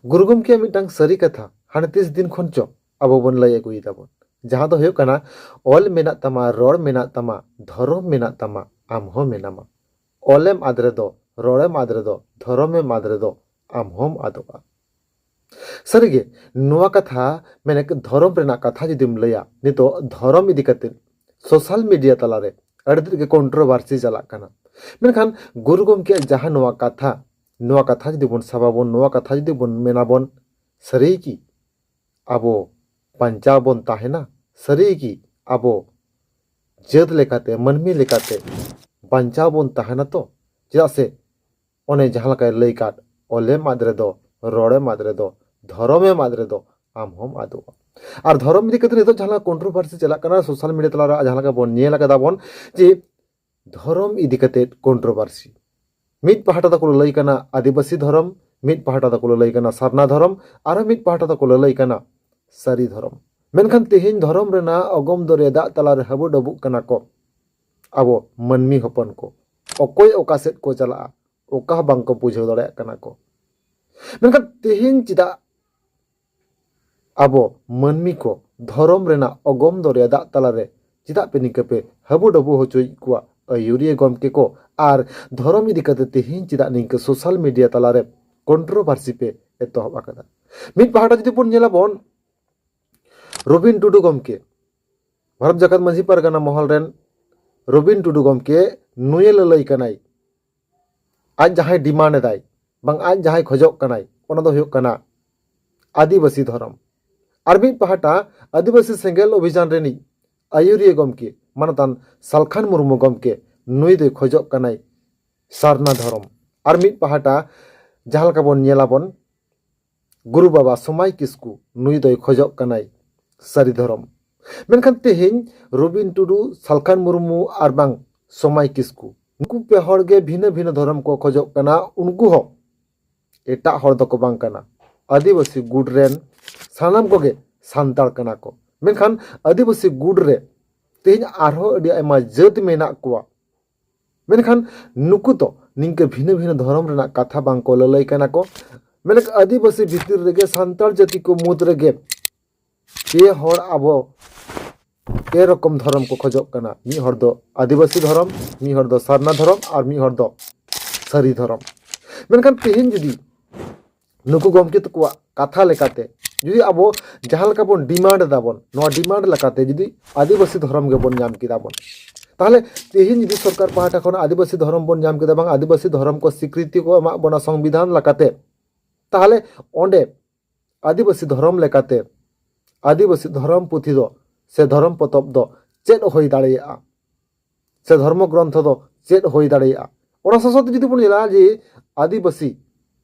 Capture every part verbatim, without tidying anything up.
ᱜᱩᱨᱩ ᱜᱚᱢᱠᱮᱭᱟᱜ ᱢᱤᱫᱴᱟᱝ ᱥᱟᱹᱨᱤ ᱠᱟᱛᱷᱟ ᱦᱟᱱᱮ ᱛᱤᱥ ᱫᱤᱱ ᱠᱷᱚᱱ ᱪᱚ ᱟᱵᱚ ᱵᱚᱱ ᱞᱟᱹᱭ ᱟᱹᱜᱩᱭ ᱫᱟᱵᱚᱱ, ᱡᱟᱦᱟᱸ ᱫᱚ ᱦᱩᱭᱩᱜ ᱠᱟᱱᱟ, ᱚᱞ ᱢᱮᱱᱟᱜ ᱛᱟᱢᱟ, ᱨᱚᱲ ᱢᱮᱱᱟᱜ ᱛᱟᱢᱟ, ᱫᱷᱚᱨᱚᱢ ᱢᱮᱱᱟᱜ ᱛᱟᱢᱟ, ᱟᱢ ᱦᱚᱸ ᱢᱮᱱᱟᱢᱟ᱾ ᱚᱞᱮᱢ ᱟᱫ ᱨᱮᱫᱚ, ᱨᱚᱲᱮᱢ ᱟᱫ ᱨᱮᱫᱚ, ᱫᱷᱚᱨᱚᱢᱮᱢ ᱟᱫ ᱨᱮᱫᱚ, ᱟᱢ ᱦᱚᱸᱢ ᱟᱫᱚᱜᱼᱟ᱾ ᱥᱟᱹᱨᱤᱜᱮ, ᱱᱚᱣᱟ ᱠᱟᱛᱷᱟ, ᱢᱮᱱᱮᱠ ᱫᱷᱚᱨᱚᱢ ᱨᱮᱱᱟᱜ ᱠᱟᱛᱷᱟ ᱡᱩᱫᱤᱢ ᱞᱟᱹᱭᱟ, ᱱᱤᱛᱚᱜ ᱫᱷᱚᱨᱚᱢ ᱤᱫᱤ ᱠᱟᱛᱮ social media ᱛᱟᱞᱟᱨᱮ ᱟᱹᱰᱤ ᱛᱮᱫ ᱜᱮ controversy ᱪᱟᱞᱟᱜ ᱠᱟᱱᱟ᱾ ᱢᱮᱱᱠᱷᱟᱱ ᱜᱩᱨᱩ ᱜᱚᱢᱠᱮᱭᱟᱜ ᱡᱟᱦᱟᱸ ᱱᱚᱣᱟ ᱠᱟᱛᱷᱟ, ᱱᱚᱣᱟ ᱠᱟᱛᱷᱟ ᱡᱩᱫᱤ ᱵᱚᱱ ᱥᱟᱵᱟᱵᱚᱱ, ᱱᱚᱣᱟ ᱠᱟᱛᱷᱟ ᱡᱩᱫᱤ ᱵᱚᱱ ᱢᱮᱱᱟᱵᱚᱱ, ᱥᱟᱹᱨᱤ ᱜᱮ ᱟᱵᱚ ᱵᱟᱧᱪᱟᱣ ᱵᱚᱱ ᱛᱟᱦᱮᱱᱟ? ᱥᱟᱹᱨᱤ ᱜᱮ ᱟᱵᱚ ᱡᱟᱹᱛ ᱞᱮᱠᱟᱛᱮ, ᱢᱟᱹᱱᱢᱤ ᱞᱮᱠᱟᱛᱮ ᱵᱟᱧᱪᱟᱣ ᱵᱚᱱ ᱛᱟᱦᱮᱱᱟ ᱛᱚ? ᱪᱮᱫᱟᱜ ᱥᱮ ᱚᱱᱮ ᱡᱟᱦᱟᱸ ᱞᱮᱠᱟᱭ ᱞᱟᱹᱭ ᱠᱟᱫ, ᱚᱞᱮᱢ ᱟᱫ ᱨᱮᱫᱚ, ᱨᱚᱲᱮᱢ ᱟᱫ ᱨᱮᱫᱚ, ᱫᱷᱚᱨᱚᱢᱮᱢ ᱟᱫ ᱨᱮᱫᱚ, ᱟᱢ ᱦᱚᱸᱢ ᱟᱫᱚᱜᱼᱟ᱾ ᱟᱨ ᱫᱷᱚᱨᱚᱢ ᱤᱫᱤ ᱠᱟᱛᱮ ᱱᱤᱛᱚᱜ ᱡᱟᱦᱟᱸ controversy ᱪᱟᱞᱟᱜ ᱠᱟᱱᱟ social media ᱛᱟᱞᱟᱨᱮ, ᱡᱟᱦᱟᱸ ᱞᱮᱠᱟ ᱵᱚᱱ ᱧᱮᱞ ᱟᱠᱟᱫᱟ ᱵᱚᱱ ᱡᱮ ᱫᱷᱚᱨᱚᱢ ᱤᱫᱤ ᱠᱟᱛᱮ controversy, ᱢᱤᱫ ᱯᱟᱦᱴᱟ ᱫᱚᱠᱚ ᱞᱟᱹᱭ ᱠᱟᱱᱟ ᱟᱹᱫᱤᱵᱟᱹᱥᱤ ᱫᱷᱚᱨᱚᱢ, ᱢᱤᱫ ᱯᱟᱦᱴᱟ ᱫᱚᱠᱚ ᱞᱟᱹᱭ ᱠᱟᱱᱟ ᱥᱟᱨᱱᱟ ᱫᱷᱚᱨᱚᱢ, ᱟᱨᱦᱚᱸ ᱢᱤᱫ ᱯᱟᱦᱴᱟ ᱫᱚᱠᱚ ᱞᱟᱹᱞᱟᱹᱭ ᱠᱟᱱᱟ ᱥᱟᱹᱨᱤ ᱫᱷᱚᱨᱚᱢ᱾ ᱢᱮᱱᱠᱷᱟᱱ ᱛᱮᱦᱮᱧ ᱫᱷᱚᱨᱚᱢ ᱨᱮᱱᱟᱜ ᱚᱜᱚᱢ ᱫᱚᱨᱭᱟ ᱫᱟᱜ ᱛᱟᱞᱟᱨᱮ ᱦᱟᱹᱵᱩᱰᱟᱹᱵᱩᱜ ᱠᱟᱱᱟ ᱠᱚ ᱟᱵᱚ ᱢᱟᱹᱱᱢᱤ ᱦᱚᱯᱚᱱ ᱠᱚ᱾ ᱚᱠᱚᱭ ᱚᱠᱟ ᱥᱮᱫ ᱠᱚ ᱪᱟᱞᱟᱜᱼᱟ, ᱚᱠᱟ ᱦᱚᱸ ᱵᱟᱝ ᱠᱚ ᱵᱩᱡᱷᱟᱹᱣ ᱫᱟᱲᱮᱭᱟᱜ ᱠᱟᱱᱟ ᱠᱚ᱾ ᱢᱮᱱᱠᱷᱟᱱ ᱛᱮᱦᱮᱧ ᱪᱮᱫᱟᱜ ᱟᱵᱚ ᱢᱟᱹᱱᱢᱤ ᱠᱚ ᱫᱷᱚᱨᱚᱢ ᱨᱮᱱᱟᱜ ᱚᱜᱚᱢ ᱫᱚᱨᱭᱟ ᱫᱟᱜ ᱛᱟᱞᱟᱨᱮ ᱪᱮᱫᱟᱜ ᱯᱮ ᱱᱤᱝᱠᱟᱹ ᱯᱮ ᱦᱟᱹᱵᱩᱰᱟᱹᱵᱩ ᱦᱚᱪᱚᱭᱮᱫ ᱠᱚᱣᱟ ᱟᱹᱭᱩᱨᱤᱭᱟᱹ ᱜᱚᱢᱠᱮ ᱠᱚ? ᱟᱨ ᱫᱷᱚᱨᱚᱢ ᱤᱫᱤ ᱠᱟᱛᱮ ᱛᱮᱦᱮᱧ ᱪᱮᱫᱟᱜ ᱱᱤᱝᱠᱟᱹ social media ᱛᱟᱞᱟᱨᱮ controversy ᱯᱮ ᱮᱛᱚᱦᱚᱵ ᱟᱠᱟᱫᱟ? ᱢᱤᱫ ᱯᱟᱦᱴᱟ ᱡᱩᱫᱤ ᱵᱚᱱ ᱧᱮᱞᱟᱵᱚᱱ, ᱨᱚᱵᱤᱱ ᱴᱩᱰᱩ ᱜᱚᱢᱠᱮ, ᱵᱷᱟᱨᱚᱛ ᱡᱟᱠᱟᱛ ᱢᱟᱹᱡᱷᱤ ᱯᱟᱨᱜᱟᱱᱟ ᱢᱚᱦᱚᱞ ᱨᱮᱱ ᱨᱚᱵᱤᱱ ᱴᱩᱰᱩ ᱜᱚᱢᱠᱮ ᱱᱩᱭᱮ ᱞᱟᱹᱞᱟᱹᱭ ᱠᱟᱱᱟᱭ, ᱟᱡ ᱡᱟᱦᱟᱸᱭ demand ᱮᱫᱟᱭ, ᱵᱟᱝ ᱟᱡ ᱡᱟᱦᱟᱸᱭ ᱠᱷᱚᱡᱚᱜ ᱠᱟᱱᱟᱭ, ᱚᱱᱟ ᱫᱚ ᱦᱩᱭᱩᱜ ᱠᱟᱱᱟ ᱟᱹᱫᱤᱵᱟᱹᱥᱤ ᱫᱷᱚᱨᱚᱢ᱾ ᱟᱨ ᱢᱤᱫ ᱯᱟᱦᱴᱟ ᱟᱹᱫᱤᱵᱟᱹᱥᱤ ᱥᱮᱸᱜᱮᱞ ᱚᱵᱷᱤᱡᱟᱱ ᱨᱤᱱᱤᱡ ᱟᱹᱭᱩᱨᱤᱭᱟᱹ ᱜᱚᱢᱠᱮ ᱢᱟᱱᱚᱛᱟᱱ ᱥᱟᱞᱠᱷᱟᱱ ᱢᱩᱨᱢᱩ ᱜᱚᱢᱠᱮ, ᱱᱩᱭ ᱫᱚᱭ ᱠᱷᱚᱡᱚᱜ ᱠᱟᱱᱟᱭ ᱥᱟᱨᱱᱟ ᱫᱷᱚᱨᱚᱢ᱾ ᱟᱨ ᱢᱤᱫ ᱯᱟᱦᱴᱟ ᱡᱟᱦᱟᱸ ᱞᱮᱠᱟ ᱵᱚᱱ ᱧᱮᱞᱟᱵᱚᱱ, ᱜᱩᱨᱩ ᱵᱟᱵᱟ ᱥᱚᱢᱟᱭ ᱠᱤᱥᱠᱩ, ᱱᱩᱭ ᱫᱚᱭ ᱠᱷᱚᱡᱚᱜ ᱠᱟᱱᱟᱭ ᱥᱟᱹᱨᱤ ᱫᱷᱚᱨᱚᱢ᱾ ᱢᱮᱱᱠᱷᱟᱱ ᱛᱮᱦᱮᱧ ᱨᱚᱵᱤᱱ ᱴᱩᱰᱩ, ᱥᱟᱞᱠᱷᱟᱱ ᱢᱩᱨᱢᱩ ᱟᱨ ᱵᱟᱝ ᱥᱚᱢᱟᱭ ᱠᱤᱥᱠᱩ, ᱱᱩᱠᱩ ᱯᱮ ᱦᱚᱲ ᱜᱮ ᱵᱷᱤᱱᱟᱹ ᱵᱷᱤᱱᱟᱹ ᱫᱷᱚᱨᱚᱢ ᱠᱚ ᱠᱷᱚᱡᱚᱜ ᱠᱟᱱᱟ᱾ ᱩᱱᱠᱩ ᱦᱚᱸ ᱮᱴᱟᱜ ᱦᱚᱲ ᱫᱚᱠᱚ ᱵᱟᱝ ᱠᱟᱱᱟ, ᱟᱹᱫᱤᱵᱟᱹᱥᱤ ᱜᱩᱴ ᱨᱮᱱ ᱥᱟᱱᱟᱢ ᱠᱚᱜᱮ ᱥᱟᱱᱛᱟᱲ ᱠᱟᱱᱟ ᱠᱚ᱾ ᱢᱮᱱᱠᱷᱟᱱ ᱟᱹᱫᱤᱵᱟᱹᱥᱤ ᱜᱩᱴ ᱨᱮ ᱛᱮᱦᱮᱧ ᱟᱨᱦᱚᱸ ᱟᱹᱰᱤ ᱟᱭᱢᱟ ᱡᱟᱹᱛ ᱢᱮᱱᱟᱜ ᱠᱚᱣᱟ᱾ ᱢᱮᱱᱠᱷᱟᱱ ᱱᱩᱠᱩ ᱫᱚ ᱱᱤᱝᱠᱟᱹ ᱵᱷᱤᱱᱟᱹ ᱵᱷᱤᱱᱟᱹ ᱫᱷᱚᱨᱚᱢ ᱨᱮᱱᱟᱜ ᱠᱟᱛᱷᱟ ᱵᱟᱝ ᱠᱚ ᱞᱟᱹᱞᱟᱹᱭ ᱠᱟᱱᱟ ᱠᱚ᱾ ᱢᱮᱱᱮᱠ ᱟᱹᱫᱤᱵᱟᱹᱥᱤ ᱵᱷᱤᱛᱤᱨ ᱨᱮᱜᱮ ᱥᱟᱱᱛᱟᱲ ᱡᱟᱹᱛᱤ ᱠᱚ ᱢᱩᱫᱽ ᱨᱮᱜᱮ ᱯᱮ ᱦᱚᱲ ᱟᱵᱚ ᱯᱮ ᱨᱚᱠᱚᱢ ᱫᱷᱚᱨᱚᱢ ᱠᱚ ᱠᱷᱚᱡᱚᱜ ᱠᱟᱱᱟ᱾ ᱢᱤᱫ ᱦᱚᱲ ᱫᱚ ᱟᱹᱫᱤᱵᱟᱹᱥᱤ ᱫᱷᱚᱨᱚᱢ, ᱢᱤᱫ ᱦᱚᱲ ᱫᱚ ᱥᱟᱨᱱᱟ ᱫᱷᱚᱨᱚᱢ ᱟᱨ ᱢᱤᱫ ᱦᱚᱲ ᱫᱚ ᱥᱟᱹᱨᱤ ᱫᱷᱚᱨᱚᱢ᱾ ᱢᱮᱱᱠᱷᱟᱱ ᱛᱮᱦᱮᱧ ᱡᱩᱫᱤ ᱱᱩᱠᱩ ᱜᱚᱢᱠᱮ ᱛᱟᱠᱚᱣᱟᱜ ᱠᱟᱛᱷᱟ ᱞᱮᱠᱟᱛᱮ ᱡᱩᱫᱤ ᱟᱵᱚ ᱡᱟᱦᱟᱸ ᱞᱮᱠᱟ ᱵᱚᱱ ᱰᱤᱢᱟᱱᱰ ᱮᱫᱟᱵᱚᱱ, ᱱᱚᱣᱟ ᱰᱤᱢᱟᱱᱰ ᱞᱮᱠᱟᱛᱮ ᱡᱩᱫᱤ ᱟᱹᱫᱤᱵᱟᱹᱥᱤ ᱫᱷᱚᱨᱚᱢ ᱜᱮᱵᱚᱱ ᱧᱟᱢ ᱠᱮᱫᱟ ᱵᱚᱱ, ᱛᱟᱦᱚᱞᱮ ᱛᱮᱦᱮᱧ ᱡᱩᱫᱤ ᱥᱚᱨᱠᱟᱨ ᱯᱟᱦᱴᱟ ᱠᱷᱚᱱ ᱟᱹᱫᱤᱵᱟᱹᱥᱤ ᱫᱷᱚᱨᱚᱢ ᱵᱚᱱ ᱧᱟᱢ ᱠᱮᱫᱟ, ᱵᱟᱝ ᱟᱹᱫᱤᱵᱟᱹᱥᱤ ᱫᱷᱚᱨᱚᱢ ᱠᱚ ᱥᱤᱠᱨᱤᱛᱤ ᱠᱚ ᱮᱢᱟᱜ ᱵᱚᱱᱟ ᱥᱚᱝᱵᱤᱫᱷᱟᱱ ᱞᱮᱠᱟᱛᱮ, ᱛᱟᱦᱚᱞᱮ ᱚᱸᱰᱮ ᱟᱹᱫᱤᱵᱟᱹᱥᱤ ᱫᱷᱚᱨᱚᱢ ᱞᱮᱠᱟᱛᱮ ᱟᱹᱫᱤᱵᱟᱹᱥᱤ ᱫᱷᱚᱨᱚᱢ ᱯᱩᱛᱷᱤ ᱫᱚ ᱥᱮ ᱫᱷᱚᱨᱚᱢ ᱯᱚᱛᱚᱵ ᱫᱚ ᱪᱮᱫ ᱦᱩᱭ ᱫᱟᱲᱮᱭᱟᱜᱼᱟ, ᱥᱮ ᱫᱷᱚᱨᱢᱚ ᱜᱨᱚᱱᱛᱷᱚ ᱫᱚ ᱪᱮᱫ ᱦᱩᱭ ᱫᱟᱲᱮᱭᱟᱜᱼᱟ? ᱚᱱᱟ ᱥᱟᱶ ᱥᱟᱶᱛᱮ ᱡᱩᱫᱤ ᱵᱚᱱ ᱧᱮᱞᱟ ᱡᱮ ᱟᱹᱫᱤᱵᱟᱹᱥᱤ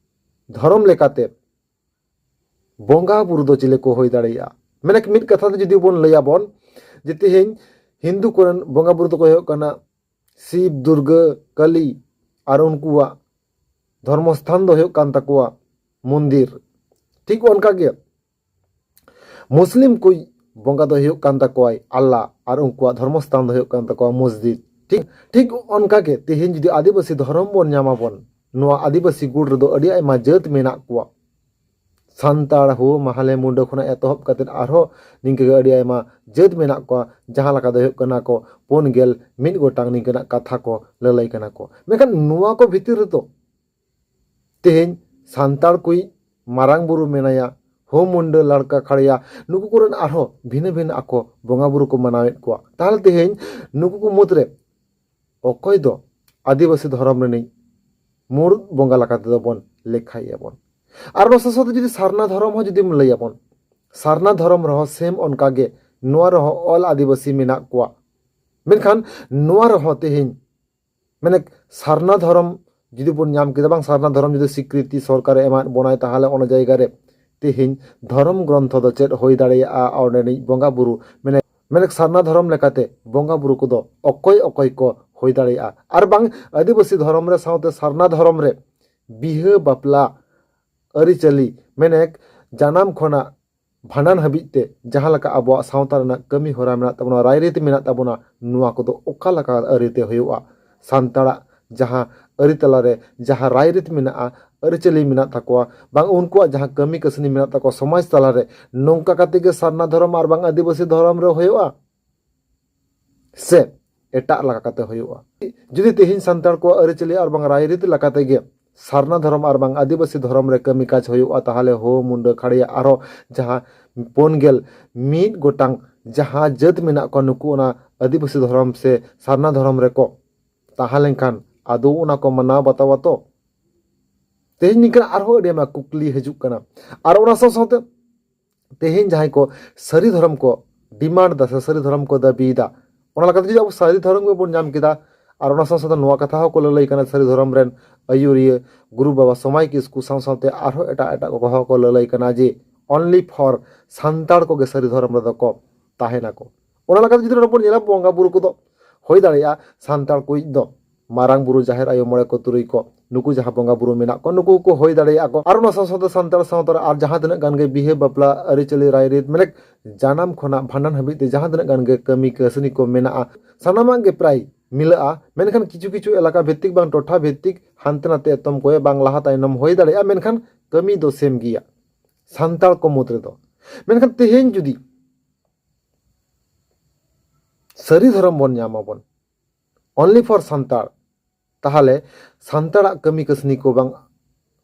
ᱫᱷᱚᱨᱚᱢ ᱞᱮᱠᱟᱛᱮ ᱵᱚᱸᱜᱟ ᱵᱩᱨᱩ ᱫᱚ ᱪᱤᱞᱤ ᱠᱚ ᱦᱩᱭ ᱫᱟᱲᱮᱭᱟᱜᱼᱟ? ᱢᱮᱱᱮᱠ ᱢᱤᱫ ᱠᱟᱛᱷᱟ ᱛᱮ ᱡᱩᱫᱤ ᱵᱚᱱ ᱞᱟᱹᱭᱟᱵᱚᱱ ᱡᱮ ᱛᱮᱦᱮᱧ ᱦᱤᱱᱫᱩ ᱠᱚᱨᱮᱱ ᱵᱚᱸᱜᱟ ᱵᱩᱨᱩ ᱫᱚᱠᱚ ᱦᱩᱭᱩᱜ ᱠᱟᱱᱟ ᱥᱤᱵ, ᱫᱩᱨᱜᱟᱹ, ᱠᱟᱹᱞᱤ, ᱟᱨ ᱩᱱᱠᱩᱣᱟᱜ ᱫᱷᱚᱨᱢᱚ ᱥᱛᱷᱟᱱ ᱫᱚ ᱦᱩᱭᱩᱜ ᱠᱟᱱ ᱛᱟᱠᱚᱣᱟ ᱢᱚᱱᱫᱤᱨ᱾ ᱴᱷᱤᱠ ᱚᱱᱠᱟ ᱜᱮ ᱢᱩᱥᱞᱤᱢ ᱠᱚ ᱵᱚᱸᱜᱟ ᱫᱚ ᱦᱩᱭᱩᱜ ᱠᱟᱱ ᱛᱟᱠᱚᱣᱟᱭ ᱟᱞᱞᱟ, ᱟᱨ ᱩᱱᱠᱩᱣᱟᱜ ᱫᱷᱚᱨᱢᱚ ᱥᱛᱷᱟᱱ ᱫᱚ ᱦᱩᱭᱩᱜ ᱠᱟᱱ ᱛᱟᱠᱚᱣᱟ ᱢᱚᱥᱡᱤᱫ᱾ ᱴᱷᱤᱠ ᱴᱷᱤᱠ ᱚᱱᱠᱟ ᱜᱮ ᱛᱮᱦᱮᱧ ᱡᱩᱫᱤ ᱟᱹᱫᱤᱵᱟᱹᱥᱤ ᱫᱷᱚᱨᱚᱢ ᱵᱚᱱ ᱧᱟᱢᱟᱵᱚᱱ, ᱱᱚᱣᱟ ᱟᱹᱫᱤᱵᱟᱹᱥᱤ ᱜᱩᱴ ᱨᱮᱫᱚ ᱟᱹᱰᱤ ᱟᱭᱢᱟ ᱡᱟᱹᱛ ᱢᱮᱱᱟᱜ ᱠᱚᱣᱟ᱾ ᱥᱟᱱᱛᱟᱲ, ᱦᱳ, ᱢᱟᱦᱞᱮ, ᱢᱩᱱᱰᱟᱹ ᱠᱷᱚᱱᱟᱜ ᱮᱛᱚᱦᱚᱵ ᱠᱟᱛᱮ ᱟᱨᱦᱚᱸ ᱱᱤᱝᱠᱟᱹ ᱜᱮ ᱟᱹᱰᱤ ᱟᱭᱢᱟ ᱡᱟᱹᱛ ᱢᱮᱱᱟᱜ ᱠᱚᱣᱟ, ᱡᱟᱦᱟᱸ ᱞᱮᱠᱟ ᱫᱚ ᱦᱩᱭᱩᱜ ᱠᱟᱱᱟ ᱠᱚ ᱯᱩᱱ ᱜᱮᱞ ᱢᱤᱫ ᱜᱚᱴᱟᱝ ᱱᱤᱝᱠᱟᱹᱱᱟᱜ ᱠᱟᱛᱷᱟ ᱠᱚ ᱞᱟᱹᱞᱟᱹᱭ ᱠᱟᱱᱟ ᱠᱚ᱾ ᱢᱮᱱᱠᱷᱟᱱ ᱱᱚᱣᱟ ᱠᱚ ᱵᱷᱤᱛᱤᱨ ᱨᱮᱫᱚ ᱛᱮᱦᱮᱧ ᱥᱟᱱᱛᱟᱲ ᱠᱚᱭᱤᱡ ᱢᱟᱨᱟᱝ ᱵᱩᱨᱩ ᱢᱮᱱᱟᱭᱟ, ᱦᱳ, ᱢᱩᱱᱰᱟᱹ, ᱞᱟᱲᱠᱟ, ᱠᱷᱟᱲᱭᱟ, ᱱᱩᱠᱩ ᱠᱚᱨᱮᱱ ᱟᱨᱦᱚᱸ ᱵᱷᱤᱱᱟᱹ ᱵᱷᱤᱱᱟᱹ ᱟᱠᱚ ᱵᱚᱸᱜᱟ ᱵᱩᱨᱩ ᱠᱚ ᱢᱟᱱᱟᱣᱮᱫ ᱠᱚᱣᱟ᱾ ᱛᱟᱦᱚᱞᱮ ᱛᱮᱦᱮᱧ ᱱᱩᱠᱩ ᱠᱚ ᱢᱩᱫᱽᱨᱮ ᱚᱠᱚᱭ ᱫᱚ ᱟᱹᱫᱤᱵᱟᱹᱥᱤ ᱫᱷᱚᱨᱚᱢ ᱨᱤᱱᱤᱡ ᱢᱩᱬᱩᱫ ᱵᱚᱸᱜᱟ ᱞᱮᱠᱟ ᱛᱮᱫᱚ ᱵᱚᱱ ᱞᱮᱠᱷᱟᱭᱮᱭᱟ ᱵᱚᱱ? ᱟᱨ ᱚᱱᱟ ᱥᱟᱶ ᱥᱟᱶᱛᱮ ᱡᱩᱫᱤ ᱥᱟᱨᱱᱟ ᱫᱷᱚᱨᱚᱢ ᱦᱚᱸ ᱡᱩᱫᱤᱢ ᱞᱟᱹᱭᱟᱵᱚᱱ, ᱥᱟᱨᱱᱟ ᱫᱷᱚᱨᱚᱢ ᱨᱮᱦᱚᱸ ᱥᱮᱢ ᱚᱱᱠᱟ ᱜᱮ ᱱᱚᱣᱟ ᱨᱮᱦᱚᱸ ᱚᱞ ᱟᱹᱫᱤᱵᱟᱹᱥᱤ ᱢᱮᱱᱟᱜ ᱠᱚᱣᱟ᱾ ᱢᱮᱱᱠᱷᱟᱱ ᱱᱚᱣᱟ ᱨᱮᱦᱚᱸ ᱛᱮᱦᱮᱧ ᱢᱟᱱᱮ ᱥᱟᱨᱱᱟ ᱫᱷᱚᱨᱚᱢ ᱡᱩᱫᱤ ᱵᱚᱱ ᱧᱟᱢ ᱠᱮᱫᱟ, ᱵᱟᱝ ᱥᱟᱨᱱᱟ ᱫᱷᱚᱨᱚᱢ ᱡᱩᱫᱤ ᱥᱤᱠᱨᱤᱛᱤ ᱥᱚᱨᱠᱟᱨᱮ ᱮᱢᱟᱫ ᱵᱚᱱᱟᱭ, ᱛᱟᱦᱚᱞᱮ ᱚᱱᱟ ᱡᱟᱭᱜᱟ ᱨᱮ ᱛᱮᱦᱮᱧ ᱫᱷᱚᱨᱚᱢ ᱜᱨᱚᱱᱛᱷᱚ ᱫᱚ ᱪᱮᱫ ᱦᱩᱭ ᱫᱟᱲᱮᱭᱟᱜᱼᱟ? ᱚᱸᱰᱮᱱᱤᱡ ᱵᱚᱸᱜᱟ ᱵᱩᱨᱩ ᱢᱟᱱᱮ ᱢᱮᱱᱮᱠ ᱥᱟᱨᱱᱟ ᱫᱷᱚᱨᱚᱢ ᱞᱮᱠᱟᱛᱮ ᱵᱚᱸᱜᱟ ᱵᱩᱨᱩ ᱠᱚᱫᱚ ᱚᱠᱚᱭ ᱚᱠᱚᱭ ᱠᱚ ᱦᱩᱭ ᱫᱟᱲᱮᱭᱟᱜᱼᱟ? ᱟᱨ ᱵᱟᱝ ᱟᱹᱫᱤᱵᱟᱹᱥᱤ ᱫᱷᱚᱨᱚᱢ ᱨᱮ ᱥᱟᱶᱛᱮ ᱥᱟᱨᱱᱟ ᱫᱷᱚᱨᱚᱢ ᱨᱮ ᱵᱤᱦᱟᱹ ᱵᱟᱯᱞᱟ ᱟᱹᱨᱤᱪᱟᱹᱞᱤ ᱢᱮᱱᱮᱠ ᱡᱟᱱᱟᱢ ᱠᱷᱚᱱᱟᱜ ᱵᱷᱟᱸᱰᱟᱱ ᱦᱟᱹᱵᱤᱡ ᱛᱮ ᱡᱟᱦᱟᱸ ᱞᱮᱠᱟ ᱟᱵᱚᱣᱟᱜ ᱥᱟᱶᱛᱟ ᱨᱮᱱᱟᱜ ᱠᱟᱹᱢᱤ ᱦᱚᱨᱟ ᱢᱮᱱᱟᱜ ᱛᱟᱵᱚᱱᱟ, ᱨᱟᱭᱨᱤᱛ ᱢᱮᱱᱟᱜ ᱛᱟᱵᱚᱱᱟ, ᱱᱚᱣᱟ ᱠᱚᱫᱚ ᱚᱠᱟ ᱞᱮᱠᱟ ᱟᱹᱨᱤᱛᱮ ᱦᱩᱭᱩᱜᱼᱟ? ᱥᱟᱱᱛᱟᱲᱟᱜ ᱡᱟᱦᱟᱸ ᱟᱹᱨᱤ ᱛᱟᱞᱟᱨᱮ ᱡᱟᱦᱟᱸ ᱨᱟᱭᱨᱤᱛ ᱢᱮᱱᱟᱜᱼᱟ, ᱟᱹᱨᱤᱪᱟᱹᱞᱤ ᱢᱮᱱᱟᱜ ᱛᱟᱠᱚᱣᱟ, ᱵᱟᱝ ᱩᱱᱠᱩᱣᱟᱜ ᱡᱟᱦᱟᱸ ᱠᱟᱹᱢᱤ ᱠᱟᱹᱥᱱᱤ ᱢᱮᱱᱟᱜ ᱛᱟᱠᱚᱣᱟ ᱥᱚᱢᱟᱡᱽ ᱛᱟᱞᱟᱨᱮ, ᱱᱚᱝᱠᱟ ᱠᱟᱛᱮ ᱜᱮ ᱥᱟᱨᱱᱟ ᱫᱷᱚᱨᱚᱢ ᱟᱨ ᱵᱟᱝ ᱟᱹᱫᱤᱵᱟᱹᱥᱤ ᱫᱷᱚᱨᱚᱢ ᱨᱮ ᱦᱩᱭᱩᱜᱼᱟ ᱥᱮ ᱮᱴᱟᱜ ᱞᱮᱠᱟ ᱠᱟᱛᱮ ᱦᱩᱭᱩᱜᱼᱟ? ᱡᱩᱫᱤ ᱛᱮᱦᱮᱧ ᱥᱟᱱᱛᱟᱲ ᱠᱚᱣᱟᱜ ᱟᱹᱨᱤᱪᱟᱹᱞᱤ ᱟᱨ ᱵᱟᱝ ᱨᱟᱭᱨᱤᱛ ᱞᱮᱠᱟᱛᱮ ᱜᱮ ᱥᱟᱨᱱᱟ ᱫᱷᱚᱨᱚᱢ ᱟᱨ ᱵᱟᱝ ᱟᱹᱫᱤᱵᱟᱹᱥᱤ ᱫᱷᱚᱨᱚᱢ ᱨᱮ ᱠᱟᱹᱢᱤ ᱠᱟᱡᱽ ᱦᱩᱭᱩᱜᱼᱟ, ᱛᱟᱦᱚᱞᱮ ᱦᱳ, ᱢᱩᱱᱰᱟᱹ, ᱠᱷᱟᱲᱭᱟ, ᱟᱨᱦᱚᱸ ᱡᱟᱦᱟᱸ ᱯᱩᱱ ᱜᱮᱞ ᱢᱤᱫ ᱜᱚᱴᱟᱝ ᱡᱟᱦᱟᱸ ᱡᱟᱹᱛ ᱢᱮᱱᱟᱜ ᱠᱚᱣᱟ, ᱱᱩᱠᱩ ᱚᱱᱟ ᱟᱹᱫᱤᱵᱟᱹᱥᱤ ᱫᱷᱚᱨᱚᱢ ᱥᱮ ᱥᱟᱨᱱᱟ ᱫᱷᱚᱨᱚᱢ ᱨᱮᱠᱚ ᱛᱟᱦᱮᱸ ᱞᱮᱱᱠᱷᱟᱱ ᱟᱫᱚ ᱚᱱᱟ ᱠᱚ ᱢᱟᱱᱟᱣ ᱵᱟᱛᱟᱣᱟ ᱛᱚ? ᱛᱮᱦᱮᱧ ᱱᱤᱝᱠᱟᱹᱱᱟᱜ ᱟᱨᱦᱚᱸ ᱟᱹᱰᱤ ᱟᱭᱢᱟ ᱠᱩᱠᱞᱤ ᱦᱤᱡᱩᱜ ᱠᱟᱱᱟ᱾ ᱟᱨ ᱚᱱᱟ ᱥᱟᱶ ᱥᱟᱶᱛᱮ ᱛᱮᱦᱮᱧ ᱡᱟᱦᱟᱸᱭ ᱠᱚ ᱥᱟᱹᱨᱤ ᱫᱷᱚᱨᱚᱢ ᱠᱚ ᱰᱤᱢᱟᱱᱰ ᱮᱫᱟ ᱥᱮ ᱥᱟᱹᱨᱤ ᱫᱷᱚᱨᱚᱢ ᱠᱚ ᱫᱟᱹᱵᱤᱭᱮᱫᱟ, ᱚᱱᱟ ᱞᱮᱠᱟᱛᱮ ᱡᱩᱫᱤ ᱟᱵᱚ ᱥᱟᱹᱨᱤ ᱫᱷᱚᱨᱚᱢ ᱜᱮᱵᱚᱱ ᱧᱟᱢ ᱠᱮᱫᱟ, ᱟᱨ ᱚᱱᱟ ᱥᱟᱶ ᱥᱟᱶᱛᱮ ᱱᱚᱣᱟ ᱠᱟᱛᱷᱟ ᱦᱚᱸᱠᱚ ᱞᱟᱹᱞᱟᱹᱭ ᱠᱟᱱᱟ, ᱥᱟᱹᱨᱤ ᱫᱷᱚᱨᱚᱢ ᱨᱮᱱ ᱟᱹᱭᱩᱨᱤᱭᱟᱹ ᱜᱩᱨᱩ ᱵᱟᱵᱟ ᱥᱚᱢᱟᱭ ᱠᱤᱥᱠᱩ ᱥᱟᱶ ᱥᱟᱶᱛᱮ ᱟᱨᱦᱚᱸ ᱮᱴᱟᱜ ᱮᱴᱟᱜ ᱠᱚᱦᱚᱸ ᱠᱚ ᱞᱟᱹᱞᱟᱹᱭ ᱠᱟᱱᱟ ᱡᱮ only for ᱥᱟᱱᱛᱟᱲ ᱠᱚᱜᱮ ᱥᱟᱹᱨᱤ ᱫᱷᱚᱨᱚᱢ ᱨᱮᱫᱚ ᱠᱚ ᱛᱟᱦᱮᱱᱟᱠᱚ᱾ ᱚᱱᱟ ᱞᱮᱠᱟᱛᱮ ᱡᱩᱫᱤ ᱱᱚᱰᱮ ᱵᱚᱱ ᱧᱮᱞᱟ, ᱵᱚᱸᱜᱟ ᱵᱩᱨᱩ ᱠᱚᱫᱚ ᱦᱩᱭ ᱫᱟᱲᱮᱭᱟᱜᱼᱟ ᱥᱟᱱᱛᱟᱲ ᱠᱚᱭᱤᱡ ᱫᱚ, ᱢᱟᱨᱟᱝ ᱵᱩᱨᱩ, ᱡᱟᱦᱮᱨ ᱟᱭᱳ, ᱢᱚᱬᱮ ᱠᱚ, ᱛᱩᱨᱩᱭ ᱠᱚ, ᱱᱩᱠᱩ ᱡᱟᱦᱟᱸ ᱵᱚᱸᱜᱟ ᱵᱩᱨᱩ ᱢᱮᱱᱟᱜ ᱠᱚ, ᱱᱩᱠᱩ ᱠᱚ ᱦᱩᱭ ᱫᱟᱲᱮᱭᱟᱜᱼᱟ ᱠᱚ᱾ ᱟᱨ ᱚᱱᱟ ᱥᱟᱶ ᱥᱟᱶᱛᱮ ᱥᱟᱱᱛᱟᱲ ᱥᱟᱶᱛᱟ ᱨᱮ ᱟᱨ ᱡᱟᱦᱟᱸ ᱛᱤᱱᱟᱹᱜ ᱜᱟᱱ ᱜᱮ ᱵᱤᱦᱟᱹ ᱵᱟᱯᱞᱟ ᱟᱹᱨᱤᱪᱟᱹᱞᱤ ᱨᱟᱭᱨᱤᱛ, ᱢᱟᱱᱮ ᱡᱟᱱᱟᱢ ᱠᱷᱚᱱᱟᱜ ᱵᱷᱟᱸᱰᱟᱱ ᱦᱟᱹᱵᱤᱡ ᱛᱮ ᱡᱟᱦᱟᱸ ᱛᱤᱱᱟᱹᱜ ᱜᱟᱱ ᱜᱮ ᱠᱟᱹᱢᱤ ᱠᱟᱹᱥᱱᱤ ᱠᱚ ᱢᱮᱱᱟᱜᱼᱟ, ᱥᱟᱱᱟᱢᱟᱜ ᱜᱮ ᱯᱨᱟᱭ ᱢᱤᱞᱟᱹᱜᱼᱟ᱾ ᱢᱮᱱᱠᱷᱟᱱ ᱠᱤᱪᱷᱩ ᱠᱤᱪᱷᱩ ᱮᱞᱟᱠᱟ ᱵᱷᱤᱛᱛᱤᱠ ᱵᱟᱝ ᱴᱚᱴᱷᱟ ᱵᱷᱤᱛᱛᱤᱠ ᱦᱟᱱᱛᱮ ᱱᱟᱛᱮ ᱮᱛᱚᱢ ᱠᱚᱭᱮ ᱵᱟᱝ ᱞᱟᱦᱟ ᱛᱟᱭᱱᱚᱢ ᱦᱩᱭ ᱫᱟᱲᱮᱭᱟᱜᱼᱟ, ᱢᱮᱱᱠᱷᱟᱱ ᱠᱟᱹᱢᱤ ᱫᱚ ᱥᱮᱢ ᱜᱮᱭᱟ ᱥᱟᱱᱛᱟᱲ ᱠᱚ ᱢᱩᱫᱽ ᱨᱮᱫᱚ᱾ ᱢᱮᱱᱠᱷᱟᱱ ᱛᱮᱦᱮᱧ ᱡᱩᱫᱤ ᱥᱟᱹᱨᱤ ᱫᱷᱚᱨᱚᱢ ᱵᱚᱱ ᱧᱟᱢ ᱟᱵᱚᱱ, only for ᱥᱟᱱᱛᱟᱲ, ᱛᱟᱦᱚᱞᱮ ᱥᱟᱱᱛᱟᱲᱟᱜ ᱠᱟᱹᱢᱤ ᱠᱟᱹᱥᱱᱤ ᱠᱚ ᱵᱟᱝ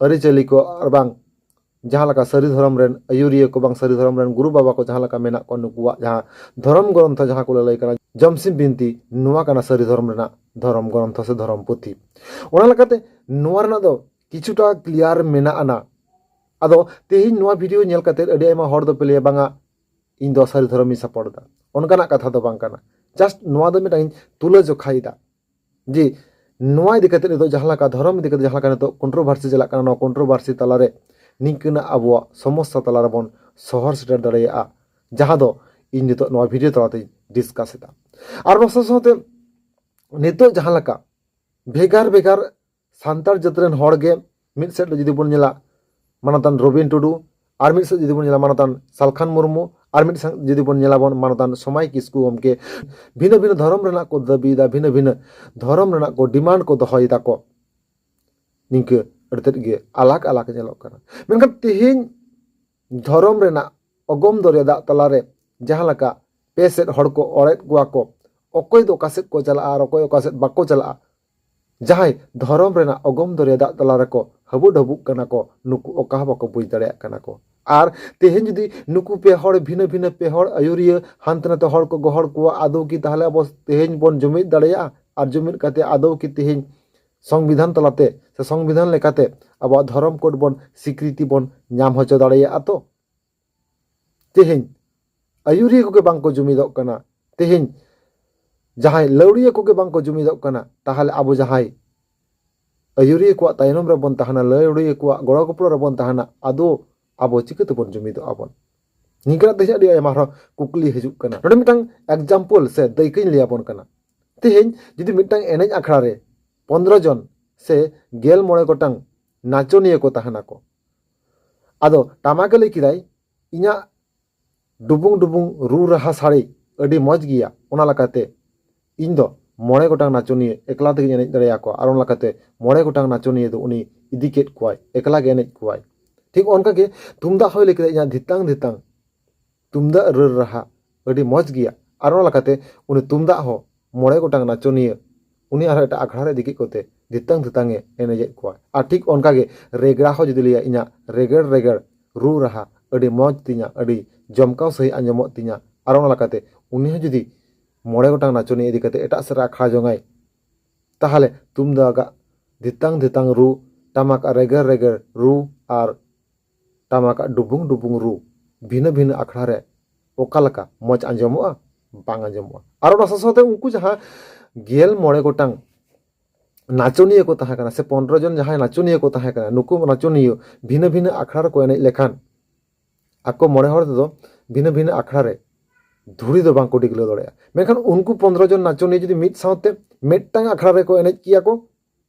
ᱟᱹᱨᱤᱪᱟᱹᱞᱤ ᱠᱚ ᱟᱨ ᱵᱟᱝ ᱡᱟᱦᱟᱸ ᱞᱮᱠᱟ ᱥᱟᱹᱨᱤ ᱫᱷᱚᱨᱚᱢ ᱨᱮᱱ ᱟᱹᱭᱩᱨᱤᱭᱟᱹ ᱠᱚ ᱵᱟᱝ ᱥᱟᱹᱨᱤ ᱫᱷᱚᱨᱚᱢ ᱨᱮᱱ ᱜᱩᱨᱩ ᱵᱟᱵᱟ ᱠᱚ ᱡᱟᱦᱟᱸ ᱞᱮᱠᱟ ᱢᱮᱱᱟᱜ ᱠᱚᱣᱟ, ᱱᱩᱠᱩᱣᱟᱜ ᱡᱟᱦᱟᱸ ᱫᱷᱚᱨᱚᱢ ᱜᱨᱚᱱᱛᱷᱚ ᱡᱟᱦᱟᱸ ᱠᱚ ᱞᱟᱹᱞᱟᱹᱭ ᱠᱟᱱᱟ ᱡᱚᱢᱥᱤᱢ ᱵᱤᱱᱛᱤ, ᱱᱚᱣᱟ ᱠᱟᱱᱟ ᱥᱟᱹᱨᱤ ᱫᱷᱚᱨᱚᱢ ᱨᱮᱱᱟᱜ ᱫᱷᱚᱨᱚᱢ ᱜᱨᱚᱱᱛᱷᱚ ᱥᱮ ᱫᱷᱚᱨᱚᱢ ᱯᱩᱛᱷᱤ᱾ ᱚᱱᱟ ᱞᱮᱠᱟᱛᱮ ᱱᱚᱣᱟ ᱨᱮᱱᱟᱜ ᱫᱚ ᱠᱤᱪᱷᱩᱴᱟ ᱠᱞᱤᱭᱟᱨ ᱢᱮᱱᱟᱜ ᱟᱱᱟ᱾ ᱟᱫᱚ ᱛᱮᱦᱮᱧ ᱱᱚᱣᱟ ᱵᱷᱤᱰᱤᱭᱳ ᱧᱮᱞ ᱠᱟᱛᱮ ᱟᱹᱰᱤ ᱟᱭᱢᱟ ᱦᱚᱲ ᱫᱚᱯᱮ ᱞᱟᱹᱭᱟ, "ᱵᱟᱝᱟ, ᱤᱧ ᱫᱚ ᱥᱟᱹᱨᱤ ᱫᱷᱚᱨᱚᱢᱤᱧ ᱥᱟᱯᱳᱨᱴ ᱮᱫᱟ", ᱚᱱᱠᱟᱱᱟᱜ ᱠᱟᱛᱷᱟ ᱫᱚ ᱵᱟᱝ ᱠᱟᱱᱟ᱾ ᱡᱟᱥᱴ ᱱᱚᱣᱟ ᱫᱚ ᱢᱤᱫᱴᱟᱝ ᱤᱧ ᱛᱩᱞᱟᱹ ᱡᱚᱠᱷᱟᱭᱮᱫᱟ ᱡᱮ ᱱᱚᱣᱟ ᱤᱫᱤ ᱠᱟᱛᱮ ᱱᱤᱛᱚᱜ ᱡᱟᱦᱟᱸ ᱞᱮᱠᱟ ᱫᱷᱚᱨᱚᱢ ᱤᱫᱤ ᱠᱟᱛᱮ ᱡᱟᱦᱟᱸ ᱞᱮᱠᱟ ᱱᱤᱛᱚᱜ ᱠᱚᱱᱴᱨᱳᱵᱷᱟᱨᱥᱤ ᱪᱟᱞᱟᱜ ᱠᱟᱱᱟ, ᱱᱚᱣᱟ ᱠᱚᱱᱴᱨᱳᱵᱷᱟᱨᱥᱤ ᱛᱟᱞᱟᱨᱮ ᱱᱤᱝᱠᱟᱹᱱᱟᱜ ᱟᱵᱚᱣᱟᱜ ᱥᱚᱢᱚᱥᱥᱟ ᱛᱟᱞᱟ ᱨᱮᱵᱚᱱ ᱥᱚᱦᱚᱨ ᱥᱮᱴᱮᱨ ᱫᱟᱲᱮᱭᱟᱜᱼᱟ, ᱡᱟᱦᱟᱸ ᱫᱚ ᱤᱧ ᱱᱤᱛᱚᱜ ᱱᱚᱣᱟ ᱵᱷᱤᱰᱤᱭᱳ ᱛᱟᱞᱟᱛᱮᱧ ᱰᱤᱥᱠᱟᱥ ᱮᱫᱟ᱾ ᱟᱨ ᱱᱚᱣᱟ ᱥᱟᱶ ᱥᱟᱶᱛᱮ ᱱᱤᱛᱚᱜ ᱡᱟᱦᱟᱸ ᱞᱮᱠᱟ ᱵᱷᱮᱜᱟᱨ ᱵᱷᱮᱜᱟᱨ ᱥᱟᱱᱛᱟᱲ ᱡᱟᱹᱛ ᱨᱮᱱ ᱦᱚᱲ ᱜᱮ ᱢᱤᱫ ᱥᱮᱫ ᱨᱮ ᱡᱩᱫᱤ ᱵᱚᱱ ᱧᱮᱞᱟ ᱢᱟᱱᱚᱛᱟᱱ ᱨᱚᱵᱤᱱ ᱴᱩᱰᱩ, ᱟᱨ ᱢᱤᱫ ᱥᱮᱫ ᱡᱩᱫᱤ ᱵᱚᱱ ᱧᱮᱞᱟ ᱢᱟᱱᱚᱛᱟᱱ ᱥᱟᱞᱠᱷᱟᱱ ᱢᱩᱨᱢᱩ, ᱟᱨ ᱢᱤᱫ ᱥᱮᱫ ᱡᱩᱫᱤ ᱵᱚᱱ ᱧᱮᱞᱟ ᱵᱚᱱ ᱢᱟᱱᱚᱛᱟᱱ ᱥᱚᱢᱟᱭ ᱠᱤᱥᱠᱩ ᱜᱚᱢᱠᱮ, ᱵᱷᱤᱱᱟᱹ ᱵᱷᱤᱱᱟᱹ ᱫᱷᱚᱨᱚᱢ ᱨᱮᱱᱟᱜ ᱠᱚ ᱫᱟᱹᱵᱤᱭᱮᱫᱟ, ᱵᱷᱤᱱᱟᱹ ᱵᱷᱤᱱᱟᱹ ᱫᱷᱚᱨᱚᱢ ᱨᱮᱱᱟᱜ ᱠᱚ ᱰᱤᱢᱟᱱᱰ ᱠᱚ ᱫᱚᱦᱚᱭᱮᱫᱟ ᱠᱚ᱾ ᱱᱤᱝᱠᱟᱹ ᱟᱹᱰᱤ ᱛᱮᱫ ᱜᱮ ᱟᱞᱟᱜᱽ ᱟᱞᱟᱜᱽ ᱧᱮᱞᱚᱜ ᱠᱟᱱᱟ᱾ ᱢᱮᱱᱠᱷᱟᱱ ᱛᱮᱦᱮᱧ ᱫᱷᱚᱨᱚᱢ ᱨᱮᱱᱟᱜ ᱚᱜᱚᱢ ᱫᱚᱨᱭᱟ ᱫᱟᱜ ᱛᱟᱞᱟᱨᱮ ᱡᱟᱦᱟᱸ ᱞᱮᱠᱟ ᱯᱮ ᱥᱮᱫ ᱦᱚᱲ ᱠᱚ ᱚᱨᱮᱫ ᱠᱚᱣᱟ ᱠᱚ, ᱚᱠᱚᱭ ᱫᱚ ᱚᱠᱟ ᱥᱮᱫ ᱠᱚ ᱪᱟᱞᱟᱜᱼᱟ ᱟᱨ ᱚᱠᱚᱭ ᱚᱠᱟ ᱥᱮᱫ ᱵᱟᱠᱚ ᱪᱟᱞᱟᱜᱼᱟ, ᱡᱟᱦᱟᱸᱭ ᱫᱷᱚᱨᱚᱢ ᱨᱮᱱᱟᱜ ᱚᱜᱚᱢ ᱫᱚᱨᱭᱟ ᱫᱟᱜ ᱛᱟᱞᱟ ᱨᱮᱠᱚ ᱦᱟᱹᱵᱩ ᱰᱟᱹᱵᱩᱜ ᱠᱟᱱᱟ ᱠᱚ, ᱱᱩᱠᱩ ᱚᱠᱟ ᱦᱚᱸ ᱵᱟᱠᱚ ᱵᱩᱡᱽ ᱫᱟᱲᱮᱭᱟᱜ ᱠᱟᱱᱟ ᱠᱚ᱾ ᱟᱨ ᱛᱮᱦᱮᱧ ᱡᱩᱫᱤ ᱱᱩᱠᱩ ᱯᱮ ᱦᱚᱲ, ᱵᱷᱤᱱᱟᱹ ᱵᱷᱤᱱᱟᱹ ᱯᱮ ᱦᱚᱲ ᱟᱹᱭᱩᱨᱤᱭᱟᱹ ᱦᱟᱱᱛᱮ ᱱᱟᱛᱮ ᱦᱚᱲ ᱠᱚ ᱜᱚᱦᱚᱲ ᱠᱚᱣᱟ, ᱟᱫᱚ ᱠᱤ ᱛᱟᱦᱚᱞᱮ ᱟᱵᱚ ᱛᱮᱦᱮᱧ ᱵᱚᱱ ᱡᱩᱢᱤᱫ ᱫᱟᱲᱮᱭᱟᱜᱼᱟ? ᱟᱨ ᱡᱩᱢᱤᱫ ᱠᱟᱛᱮ ᱟᱫᱚ ᱠᱤ ᱛᱮᱦᱮᱧ ᱥᱚᱝᱵᱤᱫᱷᱟᱱ ᱛᱟᱞᱟᱛᱮ ᱥᱮ ᱥᱚᱝᱵᱤᱫᱷᱟᱱ ᱞᱮᱠᱟᱛᱮ ᱟᱵᱚᱣᱟᱜ ᱫᱷᱚᱨᱚᱢ ᱠᱳᱰ ᱵᱚᱱ ᱥᱤᱠᱨᱤᱛᱤ ᱵᱚᱱ ᱧᱟᱢ ᱦᱚᱪᱚ ᱫᱟᱲᱮᱭᱟᱜᱼᱟ ᱛᱚ? ᱛᱮᱦᱮᱧ ᱟᱹᱭᱩᱨᱤᱭᱟᱹ ᱠᱚᱜᱮ ᱵᱟᱝ ᱠᱚ ᱡᱩᱢᱤᱫᱚᱜ ᱠᱟᱱᱟ, ᱛᱮᱦᱮᱧ ᱡᱟᱦᱟᱸᱭ ᱞᱟᱹᱣᱲᱤᱭᱟᱹ ᱠᱚᱜᱮ ᱵᱟᱝ ᱠᱚ ᱡᱩᱢᱤᱫᱚᱜ ᱠᱟᱱᱟ, ᱛᱟᱦᱚᱞᱮ ᱟᱵᱚ ᱡᱟᱦᱟᱸᱭ ᱟᱹᱭᱩᱨᱤᱭᱟᱹ ᱠᱚᱣᱟᱜ ᱛᱟᱭᱱᱚᱢ ᱨᱮᱵᱚᱱ ᱛᱟᱦᱮᱱᱟ, ᱞᱟᱹᱣᱲᱤᱭᱟᱹ ᱠᱚᱣᱟᱜ ᱜᱚᱲᱚ ᱜᱚᱯᱚᱲᱚ ᱨᱮᱵᱚᱱ ᱛᱟᱦᱮᱱᱟ, ᱟᱫᱚ ᱟᱵᱚ ᱪᱤᱠᱟᱹ ᱛᱮᱵᱚᱱ ᱡᱩᱢᱤᱫᱚᱜᱼᱟ ᱵᱚᱱ? ᱱᱤᱝᱠᱟᱹᱱᱟᱜ ᱛᱮᱦᱮᱧ ᱟᱹᱰᱤ ᱟᱭᱢᱟ ᱟᱨᱦᱚᱸ ᱠᱩᱠᱞᱤ ᱦᱤᱡᱩᱜ ᱠᱟᱱᱟ᱾ ᱱᱚᱰᱮ ᱢᱤᱫᱴᱟᱝ example ᱥᱮ ᱫᱟᱹᱭᱠᱟᱹᱧ ᱞᱟᱹᱭ ᱟᱵᱚᱱ ᱠᱟᱱᱟ᱾ ᱛᱮᱦᱮᱧ ᱡᱩᱫᱤ ᱢᱤᱫᱴᱟᱝ ᱮᱱᱮᱡ ᱟᱠᱷᱲᱟ ᱨᱮ ᱯᱚᱱᱫᱽᱨᱚ ᱡᱚᱱ ᱥᱮ ᱜᱮᱞ ᱢᱚᱬᱮ ᱜᱚᱴᱟᱝ ᱱᱟᱪᱚᱱᱤᱭᱟᱹ ᱠᱚ ᱛᱟᱦᱮᱱᱟᱠᱚ, ᱟᱫᱚ ᱴᱟᱢᱟᱠᱮ ᱞᱟᱹᱭ ᱠᱮᱫᱟᱭ, "ᱤᱧᱟᱹᱜ ᱰᱩᱵᱩᱝ ᱰᱩᱵᱩᱝ ᱨᱩ ᱨᱟᱦᱟ ᱥᱟᱹᱲᱤ ᱟᱹᱰᱤ ᱢᱚᱡᱽ ᱜᱮᱭᱟ, ᱚᱱᱟ ᱞᱮᱠᱟᱛᱮ ᱤᱧ ᱫᱚ ᱢᱚᱬᱮ ᱜᱚᱴᱟᱝ ᱱᱟᱪᱚᱱᱤᱭᱟᱹ ᱮᱠᱞᱟ ᱛᱮᱜᱮᱧ ᱮᱱᱮᱡ ᱫᱟᱲᱮᱭᱟᱠᱚᱣᱟ, ᱟᱨ ᱚᱱᱟ ᱞᱮᱠᱟᱛᱮ ᱢᱚᱬᱮ ᱜᱚᱴᱟᱝ ᱱᱟᱪᱚᱱᱤᱭᱟᱹ ᱫᱚ ᱩᱱᱤ ᱤᱫᱤ ᱠᱮᱫ ᱠᱚᱣᱟᱭ, ᱮᱠᱞᱟ ᱜᱮ ᱮᱱᱮᱡ ᱠᱚᱣᱟᱭ᱾" ᱴᱷᱤᱠ ᱚᱱᱠᱟᱜᱮ ᱛᱩᱢᱫᱟᱜ ᱦᱚᱸᱭ ᱞᱟᱹᱭ ᱠᱮᱫᱟ, "ᱤᱧᱟᱹᱜ ᱫᱷᱤᱛᱟᱝ ᱫᱷᱤᱛᱟᱝ ᱛᱩᱢᱫᱟᱜ ᱨᱟᱹᱨ ᱨᱟᱦᱟ ᱟᱹᱰᱤ ᱢᱚᱡᱽ ᱜᱮᱭᱟ", ᱟᱨ ᱚᱱᱟ ᱞᱮᱠᱟᱛᱮ ᱩᱱᱤ ᱛᱩᱢᱫᱟᱜ ᱦᱚᱸ ᱢᱚᱬᱮ ᱜᱚᱴᱟᱝ ᱱᱟᱪᱚᱱᱤᱭᱟᱹ ᱩᱱᱤ ᱟᱨᱦᱚᱸ ᱮᱴᱟᱜ ᱟᱠᱷᱲᱟ ᱨᱮ ᱤᱫᱤ ᱠᱮᱫ ᱠᱚᱛᱮ ᱫᱷᱤᱛᱟᱝ ᱫᱷᱤᱛᱟᱝ ᱮ ᱮᱱᱮᱡᱮᱫ ᱠᱚᱣᱟ᱾ ᱟᱨ ᱴᱷᱤᱠ ᱚᱱᱠᱟᱜᱮ ᱨᱮᱜᱽᱲᱟ ᱦᱚᱸ ᱡᱩᱫᱤ ᱞᱟᱹᱭᱟ, "ᱤᱧᱟᱹᱜ ᱨᱮᱜᱮᱲ ᱨᱮᱜᱮᱲ ᱨᱩ ᱨᱟᱦᱟ ᱟᱹᱰᱤ ᱢᱚᱡᱽ ᱛᱤᱧᱟ, ᱟᱹᱰᱤ ᱡᱚᱢᱠᱟᱣ ᱥᱟᱺᱦᱤᱡ ᱟᱸᱡᱚᱢᱚᱜ ᱛᱤᱧᱟ", ᱟᱨ ᱚᱱᱟ ᱞᱮᱠᱟᱛᱮ ᱩᱱᱤ ᱦᱚᱸ ᱡᱩᱫᱤ ᱢᱚᱬᱮ ᱜᱚᱴᱟᱝ ᱱᱟᱪᱚᱱᱤᱭᱟᱹ ᱤᱫᱤ ᱠᱟᱛᱮ ᱮᱴᱟᱜ ᱥᱮᱫ ᱨᱮ ᱟᱠᱷᱲᱟ ᱡᱚᱝᱟᱭ, ᱛᱟᱦᱚᱞᱮ ᱛᱩᱢᱫᱟᱜᱟᱜ ᱫᱷᱤᱛᱟᱝ ᱫᱷᱤᱛᱟᱝ ᱨᱩ, ᱴᱟᱢᱟᱠᱟᱜ ᱨᱮᱜᱮᱲ ᱨᱮᱜᱮᱲ ᱨᱩ ᱟᱨ ᱴᱟᱢᱟᱠᱟᱜ ᱰᱩᱵᱩᱝ ᱰᱩᱵᱩᱝ ᱨᱩ ᱵᱷᱤᱱᱟᱹ ᱵᱷᱤᱱᱟᱹ ᱟᱠᱷᱲᱟ ᱨᱮ ᱚᱠᱟ ᱞᱮᱠᱟ ᱢᱚᱡᱽ ᱟᱸᱡᱚᱢᱚᱜᱼᱟ? ᱵᱟᱝ ᱟᱸᱡᱚᱢᱚᱜᱼᱟ᱾ ᱟᱨ ᱚᱱᱟ ᱥᱟᱶ ᱥᱟᱶᱛᱮ ᱩᱱᱠᱩ ᱡᱟᱦᱟᱸ ᱜᱮᱞ ᱢᱚᱬᱮ ᱜᱚᱴᱟᱝ ᱱᱟᱪᱚᱱᱤᱭᱟᱹ ᱠᱚ ᱛᱟᱦᱮᱸ ᱠᱟᱱᱟ ᱥᱮ ᱯᱚᱱᱨᱚ ᱡᱚᱱ ᱡᱟᱦᱟᱸᱭ ᱱᱟᱪᱚᱱᱤᱭᱟᱹ ᱠᱚ ᱛᱟᱦᱮᱸ ᱠᱟᱱᱟ, ᱱᱩᱠᱩ ᱱᱟᱪᱚᱱᱤᱭᱟᱹ ᱵᱷᱤᱱᱟᱹ ᱵᱷᱤᱱᱟᱹ ᱟᱠᱷᱲᱟ ᱨᱮᱠᱚ ᱮᱱᱮᱡ ᱞᱮᱠᱷᱟᱱ ᱟᱠᱚ ᱢᱚᱬᱮ ᱦᱚᱲ ᱛᱮᱫᱚ ᱵᱷᱤᱱᱟᱹ ᱵᱷᱤᱱᱟᱹ ᱟᱠᱷᱲᱟ ᱨᱮ ᱫᱷᱩᱲᱤ ᱫᱚ ᱵᱟᱝ ᱠᱚ ᱰᱤᱜᱽᱞᱟᱹᱣ ᱫᱟᱲᱮᱭᱟᱜᱼᱟ᱾ ᱢᱮᱱᱠᱷᱟᱱ ᱩᱱᱠᱩ ᱯᱚᱱᱨᱚ ᱡᱚᱱ ᱱᱟᱪᱚᱱᱤᱭᱟᱹ ᱡᱩᱫᱤ ᱢᱤᱫ ᱥᱟᱶᱛᱮ ᱢᱤᱫᱴᱟᱝ ᱟᱠᱷᱲᱟ ᱨᱮᱠᱚ ᱮᱱᱮᱡ ᱠᱮᱭᱟ ᱠᱚ,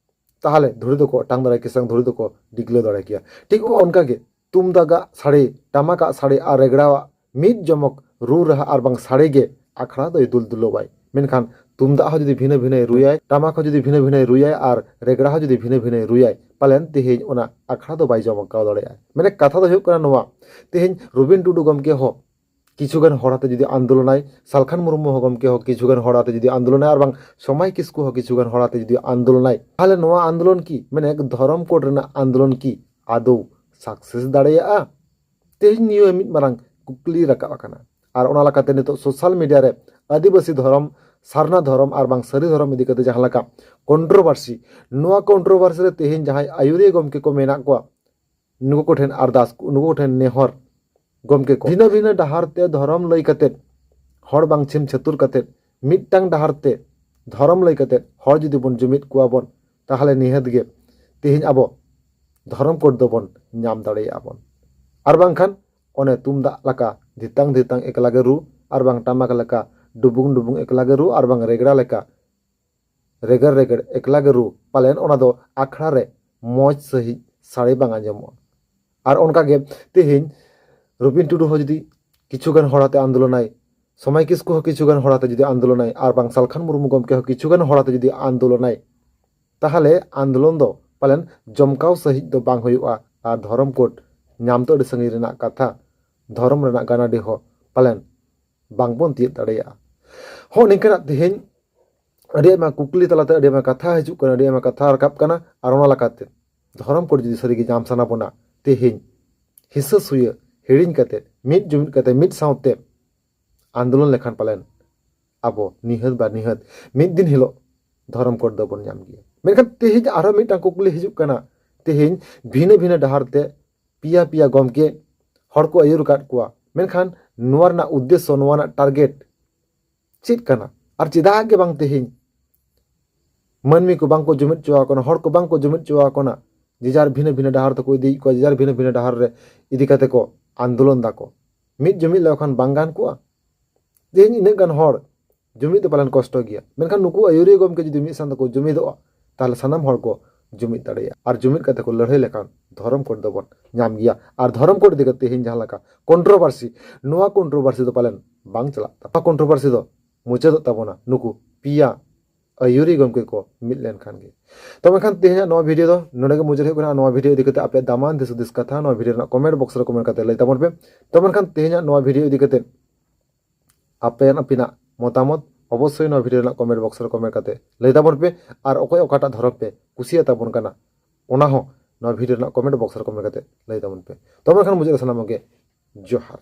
ᱛᱟᱦᱚᱞᱮ ᱫᱷᱩᱲᱤ ᱫᱚᱠᱚ ᱚᱴᱟᱝ ᱫᱟᱲᱮ ᱠᱮᱭᱟ ᱥᱮ ᱫᱷᱩᱲᱤ ᱫᱚᱠᱚ ᱰᱤᱜᱽᱞᱟᱹᱣ ᱫᱟᱲᱮ ᱠᱮᱭᱟ᱾ ᱴᱷᱤᱠ ᱚᱱᱠᱟ ᱜᱮ ᱛᱩᱢᱫᱟᱜᱟᱜ ᱥᱟᱰᱮ, ᱴᱟᱢᱟᱠᱟᱜ ᱥᱟᱰᱮ ᱟᱨ ᱨᱮᱜᱽᱲᱟᱣᱟᱜ ᱢᱤᱫ ᱡᱚᱢᱚᱠ ᱨᱩ ᱨᱟᱦᱟ ᱟᱨ ᱵᱟᱝ ᱥᱟᱰᱮ ᱜᱮ ᱟᱠᱷᱲᱟ ᱫᱚᱭ ᱫᱩᱞ ᱫᱩᱞᱟᱹᱣᱟᱭ᱾ ᱢᱮᱱᱠᱷᱟᱱ ᱛᱩᱢᱫᱟᱜ ᱦᱚᱸ ᱡᱩᱫᱤ ᱵᱷᱤᱱᱟᱹ ᱵᱷᱤᱱᱟᱹᱭ ᱨᱩᱭᱟᱭ, ᱴᱟᱢᱟᱠ ᱦᱚᱸ ᱡᱩᱫᱤ ᱵᱷᱤᱱᱟᱹ ᱵᱷᱤᱱᱟᱹᱭ ᱨᱩᱭᱟᱭ, ᱟᱨ ᱨᱮᱜᱽᱲᱟ ᱦᱚᱸ ᱡᱩᱫᱤ ᱵᱷᱤᱱᱟᱹ ᱵᱷᱤᱱᱟᱹᱭ ᱨᱩᱭᱟᱭ, ᱯᱟᱞᱮᱱ ᱛᱮᱦᱮᱧ ᱚᱱᱟ ᱟᱠᱷᱲᱟ ᱫᱚ ᱵᱟᱭ ᱡᱚᱢᱠᱟᱣ ᱫᱟᱲᱮᱭᱟᱜᱼᱟ᱾ ᱢᱮᱱᱮ ᱠᱟᱛᱷᱟ ᱫᱚ ᱦᱩᱭᱩᱜ ᱠᱟᱱᱟ ᱱᱚᱣᱟ, ᱛᱮᱦᱮᱧ ᱨᱚᱵᱤᱱ ᱴᱩᱰᱩ ᱜᱚᱢᱠᱮ ᱦᱚᱸ ᱠᱤᱪᱷᱩ ᱜᱟᱱ ᱦᱚᱲ ᱟᱛᱮ ᱡᱩᱫᱤ ᱟᱱᱫᱳᱞᱚᱱᱟᱭ, ᱥᱟᱞᱠᱷᱟᱱ ᱢᱩᱨᱢᱩ ᱦᱚᱸ ᱜᱚᱢᱠᱮ ᱦᱚᱸ ᱠᱤᱪᱷᱩ ᱜᱟᱱ ᱦᱚᱲ ᱟᱛᱮ ᱡᱩᱫᱤ ᱟᱱᱫᱳᱞᱚᱱᱟᱭ, ᱟᱨ ᱵᱟᱝ ᱥᱚᱢᱟᱭ ᱠᱤᱥᱠᱩ ᱦᱚᱸ ᱠᱤᱪᱷᱩ ᱜᱟᱱ ᱦᱚᱲ ᱟᱛᱮ ᱡᱩᱫᱤ ᱟᱱᱫᱳᱞᱚᱱᱟᱭ, ᱛᱟᱦᱞᱮ ᱱᱚᱣᱟ ᱟᱱᱫᱳᱞᱚᱱ ᱠᱤ, ᱢᱟᱱᱮ, ᱫᱷᱚᱨᱚᱢ ᱠᱳᱰ ᱨᱮᱱᱟᱜ ᱟᱱᱫᱳᱞᱚᱱ ᱠᱤ ᱟᱫᱚ ᱥᱟᱠᱥᱮᱥ ᱫᱟᱲᱮᱭᱟᱜᱼᱟ? ᱛᱮᱦᱮᱧ ᱱᱤᱭᱟᱹ ᱢᱤᱫ ᱢᱟᱨᱟᱝ ᱠᱩᱠᱞᱤ ᱨᱟᱠᱟᱵ ᱟᱠᱟᱱᱟ᱾ ᱟᱨ ᱚᱱᱟ ᱞᱮᱠᱟᱛᱮ ᱱᱤᱛᱚᱜ ᱥᱳᱥᱟᱞ ᱢᱤᱰᱤᱭᱟ ᱨᱮ ᱟᱹᱫᱤᱵᱟᱹᱥᱤ ᱫᱷᱚᱨᱚᱢ, ᱥᱟᱨᱱᱟ ᱫᱷᱚᱨᱚᱢ ᱟᱨ ᱵᱟᱝ ᱥᱟᱹᱨᱤ ᱫᱷᱚᱨᱚᱢ ᱤᱫᱤ ᱠᱟᱛᱮ ᱡᱟᱦᱟᱸ ᱞᱮᱠᱟ ᱠᱚᱱᱴᱨᱳᱵᱷᱟᱨᱥᱤ, ᱱᱚᱣᱟ ᱠᱚᱱᱴᱨᱳᱵᱷᱟᱨᱥᱤ ᱨᱮ ᱛᱮᱦᱮᱧ ᱡᱟᱦᱟᱸᱭ ᱟᱹᱭᱩᱨᱤᱭᱟᱹ ᱜᱚᱢᱠᱮ ᱠᱚ ᱢᱮᱱᱟᱜ ᱠᱚᱣᱟ, ᱱᱩᱠᱩ ᱠᱚᱴᱷᱮᱱ ᱟᱨᱫᱟᱥ, ᱱᱩᱠᱩ ᱠᱚᱴᱷᱮᱱ ᱱᱮᱦᱚᱨ, ᱜᱚᱢᱠᱮ ᱠᱚ, ᱵᱷᱤᱱᱟᱹ ᱵᱷᱤᱱᱟᱹ ᱰᱟᱦᱟᱨ ᱛᱮ ᱫᱷᱚᱨᱚᱢ ᱞᱟᱹᱭ ᱠᱟᱛᱮ, ᱦᱚᱲ ᱵᱟᱝ ᱪᱷᱤᱢ ᱪᱷᱟᱹᱛᱩᱨ ᱠᱟᱛᱮ, ᱢᱤᱫᱴᱟᱝ ᱰᱟᱦᱟᱨ ᱛᱮ ᱫᱷᱚᱨᱚᱢ ᱞᱟᱹᱭ ᱠᱟᱛᱮ ᱦᱚᱲ ᱡᱩᱫᱤ ᱵᱚᱱ ᱡᱩᱢᱤᱫ ᱠᱚᱣᱟ ᱵᱚᱱ, ᱛᱟᱦᱚᱞᱮ ᱱᱤᱦᱟᱹᱛ ᱜᱮ ᱛᱮᱦᱮᱧ ᱟᱵᱚ ᱫᱷᱚᱨᱚᱢ ᱠᱳᱰ ᱫᱚᱵᱚᱱ ᱧᱟᱢ ᱫᱟᱲᱮᱭᱟᱜᱼᱟ ᱵᱚᱱ᱾ ᱟᱨ ᱵᱟᱝᱠᱷᱟᱱ ᱚᱱᱮ ᱛᱩᱢᱫᱟᱜ ᱞᱮᱠᱟ ᱫᱷᱤᱛᱟᱝ ᱫᱷᱤᱛᱟᱝ ᱮᱠᱞᱟ ᱜᱮ ᱨᱩ, ᱟᱨ ᱵᱟᱝ ᱴᱟᱢᱟᱠ ᱞᱮᱠᱟ ᱰᱩᱵᱩᱝ ᱰᱩᱵᱩᱝ ᱮᱠᱞᱟ ᱜᱮ ᱨᱩ, ᱟᱨ ᱵᱟᱝ ᱨᱮᱜᱽᱲᱟ ᱞᱮᱠᱟ ᱨᱮᱜᱮᱲ ᱨᱮᱜᱮᱲ ᱮᱠᱞᱟ ᱜᱮ ᱨᱩ, ᱯᱟᱞᱮᱱ ᱚᱱᱟ ᱫᱚ ᱟᱠᱷᱲᱟ ᱨᱮ ᱢᱚᱡᱽ ᱥᱟᱺᱦᱤᱡ ᱥᱟᱰᱮ ᱵᱟᱝ ᱟᱸᱡᱚᱢᱚᱜᱼᱟ᱾ ᱟᱨ ᱚᱱᱠᱟ ᱜᱮ ᱛᱮᱦᱮᱧ ᱨᱚᱵᱤᱱ ᱴᱩᱰᱩ ᱦᱚᱸ ᱡᱩᱫᱤ ᱠᱤᱪᱷᱩ ᱜᱟᱱ ᱦᱚᱲ ᱟᱛᱮ ᱟᱱᱫᱳᱞᱚᱱᱟᱭ, ᱥᱚᱢᱟᱭ ᱠᱤᱥᱠᱩ ᱦᱚᱸ ᱠᱤᱪᱷᱩ ᱜᱟᱱ ᱦᱚᱲ ᱟᱛᱮ ᱡᱩᱫᱤ ᱟᱱᱫᱳᱞᱚᱱᱟᱭ, ᱟᱨ ᱵᱟᱝ ᱥᱟᱞᱠᱷᱟᱱ ᱢᱩᱨᱢᱩ ᱜᱚᱢᱠᱮ ᱦᱚᱸ ᱠᱤᱪᱷᱩ ᱜᱟᱱ ᱦᱚᱲ ᱟᱛᱮ ᱡᱩᱫᱤ ᱟᱱᱫᱳᱞᱚᱱᱟᱭ, ᱛᱟᱦᱚᱞᱮ ᱟᱱᱫᱳᱞᱚᱱ ᱫᱚ ᱯᱟᱞᱮᱱ ᱡᱚᱢᱠᱟᱣ ᱥᱟᱺᱦᱤᱡ ᱫᱚ ᱵᱟᱝ ᱦᱩᱭᱩᱜᱼᱟ᱾ ᱟᱨ ᱫᱷᱚᱨᱚᱢ ᱠᱳᱰ ᱧᱟᱢ ᱫᱚ ᱟᱹᱰᱤ ᱥᱟᱺᱜᱤᱧ ᱨᱮᱱᱟᱜ ᱠᱟᱛᱷᱟ, ᱫᱷᱚᱨᱚᱢ ᱨᱮᱱᱟᱜ ᱜᱟᱱᱟᱰᱤ ᱦᱚᱸ ᱯᱟᱞᱮᱱ ᱵᱟᱝᱵᱚᱱ ᱛᱤᱭᱳᱜ ᱫᱟᱲᱮᱭᱟᱜᱼᱟ᱾ ᱦᱚᱸ, ᱱᱤᱝᱠᱟᱹᱱᱟᱜ ᱛᱮᱦᱮᱧ ᱟᱹᱰᱤ ᱟᱭᱢᱟ ᱠᱩᱠᱞᱤ ᱛᱟᱞᱟᱛᱮ ᱟᱹᱰᱤ ᱟᱭᱢᱟ ᱠᱟᱛᱷᱟ ᱦᱤᱡᱩᱜ ᱠᱟᱱᱟ, ᱟᱹᱰᱤ ᱟᱭᱢᱟ ᱠᱟᱛᱷᱟ ᱨᱟᱠᱟᱵ ᱠᱟᱱᱟ᱾ ᱟᱨ ᱚᱱᱟ ᱞᱮᱠᱟᱛᱮ ᱫᱷᱚᱨᱚᱢ ᱠᱳᱰ ᱡᱩᱫᱤ ᱥᱟᱹᱨᱤᱜᱮ ᱧᱟᱢ ᱥᱟᱱᱟ ᱵᱚᱱᱟ, ᱛᱮᱦᱮᱧ ᱦᱤᱥᱟᱹ ᱥᱩᱭᱟᱹ ᱦᱤᱲᱤᱧ ᱠᱟᱛᱮ, ᱢᱤᱫ ᱡᱩᱢᱤᱫ ᱠᱟᱛᱮ, ᱢᱤᱫ ᱥᱟᱶᱛᱮ ᱟᱱᱫᱳᱞᱚᱱ ᱞᱮᱠᱷᱟᱱ ᱯᱟᱞᱮᱱ ᱟᱵᱚ ᱱᱤᱦᱟᱹᱛ ᱵᱟ ᱱᱤᱦᱟᱹᱛ ᱢᱤᱫ ᱫᱤᱱ ᱦᱤᱞᱳᱜ ᱫᱷᱚᱨᱚᱢ ᱠᱳᱰ ᱫᱚᱵᱚᱱ ᱧᱟᱢ ᱜᱮᱭᱟ᱾ ᱢᱮᱱᱠᱷᱟᱱ ᱛᱮᱦᱮᱧ ᱟᱨᱦᱚᱸ ᱢᱤᱫᱴᱟᱝ ᱠᱩᱠᱞᱤ ᱦᱤᱡᱩᱜ ᱠᱟᱱᱟ, ᱛᱮᱦᱮᱧ ᱵᱷᱤᱱᱟᱹ ᱵᱷᱤᱱᱟᱹ ᱰᱟᱦᱟᱨ ᱛᱮ ᱯᱮᱭᱟ ᱯᱮᱭᱟ ᱜᱚᱢᱠᱮ ᱦᱚᱲ ᱠᱚ ᱟᱹᱭᱩᱨ ᱟᱠᱟᱫ ᱠᱚᱣᱟ, ᱢᱮᱱᱠᱷᱟᱱ ᱱᱚᱣᱟ ᱨᱮᱱᱟᱜ ᱩᱫᱽᱫᱮᱥᱥᱚ, ᱱᱚᱣᱟ ᱨᱮᱱᱟᱜ ᱴᱟᱨᱜᱮᱴ ᱪᱮᱫ ᱠᱟᱱᱟ? ᱟᱨ ᱪᱮᱫᱟᱜ ᱜᱮ ᱵᱟᱝ ᱛᱮᱦᱮᱧ ᱢᱟᱹᱱᱢᱤ ᱠᱚ ᱵᱟᱝ ᱠᱚ ᱡᱩᱢᱤᱫ ᱦᱚᱪᱚ ᱟᱠᱚ ᱠᱟᱱᱟ, ᱦᱚᱲ ᱠᱚ ᱵᱟᱝ ᱠᱚ ᱡᱩᱢᱤᱫ ᱦᱚᱪᱚ ᱟᱠᱚ ᱠᱟᱱᱟ? ᱡᱮ ᱡᱟᱨ ᱵᱷᱤᱱᱟᱹ ᱵᱷᱤᱱᱟᱹ ᱰᱟᱦᱟᱨ ᱛᱮᱠᱚ ᱤᱫᱤᱭᱮᱫ ᱠᱚᱣᱟ, ᱡᱮ ᱡᱟᱨ ᱵᱷᱤᱱᱟᱹ ᱵᱷᱤᱱᱟᱹ ᱰᱟᱦᱟᱨ ᱨᱮ ᱤᱫᱤ ᱠᱟᱛᱮ ᱠᱚ ᱟᱱᱫᱳᱞᱚᱱ ᱫᱟᱠᱚ᱾ ᱢᱤᱫ ᱡᱩᱢᱤᱫ ᱞᱮᱠᱷᱟᱱ ᱵᱟᱝ ᱜᱟᱱ ᱠᱚᱜᱼᱟ? ᱛᱮᱦᱮᱧ ᱤᱱᱟᱹᱜ ᱜᱟᱱ ᱦᱚᱲ ᱡᱩᱢᱤᱫ ᱫᱚ ᱯᱟᱞᱮᱱ ᱠᱚᱥᱴᱚ ᱜᱮᱭᱟ, ᱢᱮᱱᱠᱷᱟᱱ ᱱᱩᱠᱩ ᱟᱹᱭᱩᱨᱤᱭᱟᱹ ᱜᱚᱢᱠᱮ ᱡᱩᱫᱤ ᱢᱤᱫ ᱥᱟᱶ ᱛᱮᱠᱚ ᱡᱩᱢᱤᱫᱚᱜᱼᱟ, ᱛᱟᱦᱚᱞᱮ ᱥᱟᱱᱟᱢ ᱦᱚᱲ ᱠᱚ ᱡᱩᱢᱤᱫ ᱫᱟᱲᱮᱭᱟᱜᱼᱟ᱾ ᱟᱨ ᱡᱩᱢᱤᱫ ᱠᱟᱛᱮ ᱠᱚ ᱞᱟᱹᱲᱦᱟᱹᱭ ᱞᱮᱠᱷᱟᱱ ᱫᱷᱚᱨᱚᱢ ᱠᱳᱰ ᱫᱚᱵᱚᱱ ᱧᱟᱢ ᱜᱮᱭᱟ᱾ ᱟᱨ ᱫᱷᱚᱨᱚᱢ ᱠᱳᱰ ᱤᱫᱤ ᱠᱟᱛᱮ ᱛᱮᱦᱮᱧ ᱡᱟᱦᱟᱸ ᱞᱮᱠᱟ ᱠᱚᱱᱴᱨᱳᱵᱷᱟᱨᱥᱤ, ᱱᱚᱣᱟ ᱠᱚᱱᱴᱨᱳᱵᱷᱟᱨᱥᱤ ᱫᱚ ᱯᱟᱞᱮᱱ ᱵᱟᱝ ᱪᱟᱞᱟᱜ ᱛᱟᱵᱚᱱᱟ᱾ ᱠᱚᱱᱴᱨᱳᱵᱷᱟᱨᱥᱤ ᱫᱚ ᱢᱩᱪᱟᱹᱫᱚᱜ ᱛᱟᱵᱚᱱᱟ ᱱᱩᱠᱩ ᱯᱮᱭᱟ ᱟᱹᱭᱩᱨᱤ ᱜᱚᱢᱠᱮ ᱠᱚ ᱢᱤᱫ ᱞᱮᱱᱠᱷᱟᱱ ᱜᱮ᱾ ᱛᱚ ᱢᱮᱱᱠᱷᱟᱱ ᱛᱮᱦᱮᱧᱟᱜ ᱱᱚᱣᱟ ᱵᱷᱤᱰᱤᱭᱳ ᱫᱚ ᱱᱚᱰᱮ ᱜᱮ ᱢᱩᱪᱟᱹᱫ ᱦᱩᱭᱩᱜ ᱠᱟᱱᱟ᱾ ᱱᱚᱣᱟ ᱵᱷᱤᱰᱤᱭᱳ ᱤᱫᱤ ᱠᱟᱛᱮ ᱟᱯᱮᱭᱟᱜ ᱫᱟᱢᱟᱱ ᱫᱤᱥ ᱦᱩᱫᱤᱥ ᱠᱟᱛᱷᱟ ᱱᱚᱣᱟ ᱵᱷᱤᱰᱤᱭᱳ ᱨᱮᱱᱟᱜ ᱠᱚᱢᱮᱱᱴ ᱵᱚᱠᱥ ᱨᱮ ᱠᱚᱢᱮᱱᱴ ᱠᱟᱛᱮ ᱞᱟᱹᱭ ᱛᱟᱵᱚᱱ ᱯᱮ᱾ ᱛᱚ ᱢᱮᱱᱠᱷᱟᱱ ᱛᱮᱦᱮᱧᱟᱜ ᱱᱚᱣᱟ ᱵᱷᱤᱰᱤᱭᱳ ᱤᱫᱤ ᱠᱟᱛᱮ ᱟᱯᱮᱭᱟᱜ ᱟᱹᱯᱤᱱᱟᱜ ᱢᱚᱛᱟᱢᱚᱛ ᱚᱵᱚᱥᱥᱳᱭ ᱱᱚᱣᱟ ᱵᱷᱤᱰᱤᱭᱳ ᱨᱮᱱᱟᱜ ᱠᱚᱢᱮᱱᱴ ᱵᱚᱠᱥ ᱨᱮ ᱠᱚᱢᱮᱱᱴ ᱠᱟᱛᱮ ᱞᱟᱹᱭ ᱛᱟᱵᱚᱱ ᱯᱮ᱾ ᱟᱨ ᱚᱠᱚᱭ ᱚᱠᱟᱴᱟᱜ ᱫᱷᱚᱨᱚᱢ ᱯᱮ ᱠᱩᱥᱤᱭᱟᱜ ᱛᱟᱵᱚᱱ ᱠᱟᱱᱟ, ᱚᱱᱟ ᱦᱚᱸ ᱱᱚᱣᱟ ᱵᱷᱤᱰᱤᱭᱳ ᱨᱮᱱᱟᱜ ᱠᱚᱢᱮᱱᱴ ᱵᱚᱠᱥ ᱨᱮ ᱠᱚᱢᱮᱱᱴ ᱠᱟᱛᱮ ᱞᱟᱹᱭ ᱛᱟᱵᱚᱱ ᱯᱮ᱾ ᱛᱚᱵᱮ ᱠᱷᱟᱱ ᱢᱩᱪᱟᱹᱫ ᱨᱮ ᱥᱟᱱᱟᱢ ᱠᱚᱜᱮ ᱡᱚᱦᱟᱨ᱾